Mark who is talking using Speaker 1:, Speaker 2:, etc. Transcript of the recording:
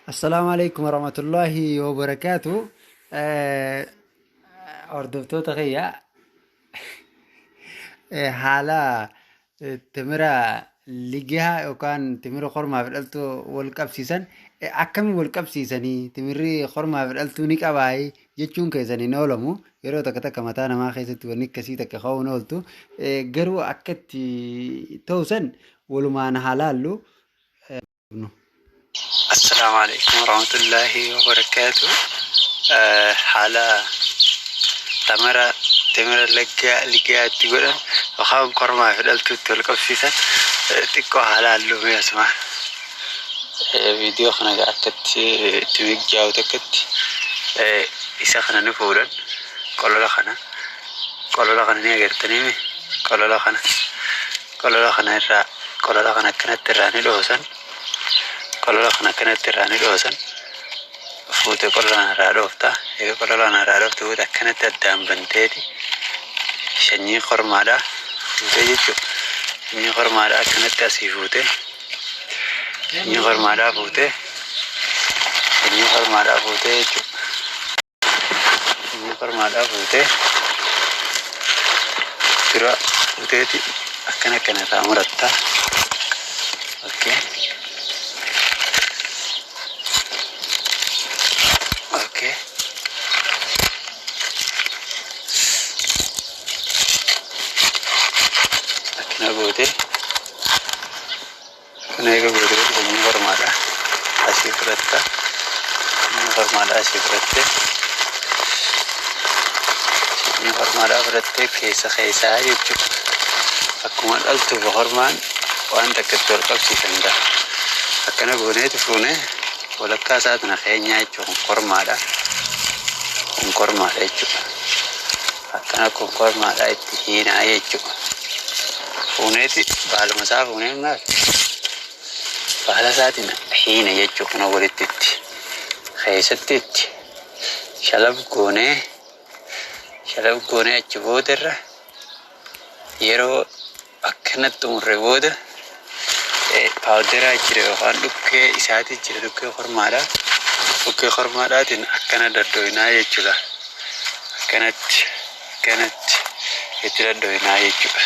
Speaker 1: Assalaamu alaikum warahmatullahi wabarakaatu. Hordoftoota kiyya, haala timira ligaa yookaan timira kormaa fi dhaltuu wal qabsiisan akkamiin wal qabsiisanii, timirri kormaa fi dhaltuu ni qabaayee jechuun keessan hin oolamu. Yeroo takka takka mataa namaa keessatti wanni akkasii takka ka'uun ooltu, garuu akka itti ta'u san walumaan haa laallu.
Speaker 2: Assalaamu alaikum warahmatullahi wabarakaatu. Haala tamara timira laggaa ligaa itti godhan yookaan kormaa fi dhaltuu itti wal qabsiisan xiqqoo haala halluu mee asuma viidiyoo kana akkatti itti mijjaa'u takkatti isa kana ni fuudhan. Qolola kana, qolola kana ni agartanii, qolola kana, qolola kana irraa, qolola kana akkanatti irraa ni dhoosan. Qolola kana akkanatti irraa ni dhoosan. Fuute qolola kana irraa dhoofta. Eega qolola kana irraa dhoofte booda akkanatti addaan banteeti sanyii kormaadha fuutee jechuudha. Sanyii kormaadha akkanatti asii fuute, sanyii kormaadhaa fuute, sanyii kormaadhaa fuutee jechuudha. Sanyii kormaadhaa fuutee dura fuuteeti akkana akkana irraa muratta. Okay. Okay. Akkana goote. Akkana eega goote booda sanyii kormaadha asii fudhatta. Sanyii kormaadha asii fudhatte. Sanyii kormaadhaa fudhattee keessa keessaa jechuudha. Akkuma dhaltuu fi kormaan waan takka itti wal qabsiisan ga'a. Akkana gooneeti fuunee walakkaa isaa tana keenyaa jechuudha. Kun kormaadha. Kun kormaadha jechuudha. Akkana kun kormaadha itti hiinaa jechuudha. Fuuneeti baaluma isaa fuunee maal baala isaatiin hiina jechuudha. Kuna walitti itti keessatti itti shalab goonee, shalab goonee achi boodarra yeroo akkanatti xumurre booda paawuderaa jira yookaan dhukkee isaati jira, dhukkee kormaadha. Dhukkee kormaadhaatiin akkana daddoinaa jechuudha. Akkanatti akkanatti itti daddoinaa jechuudha.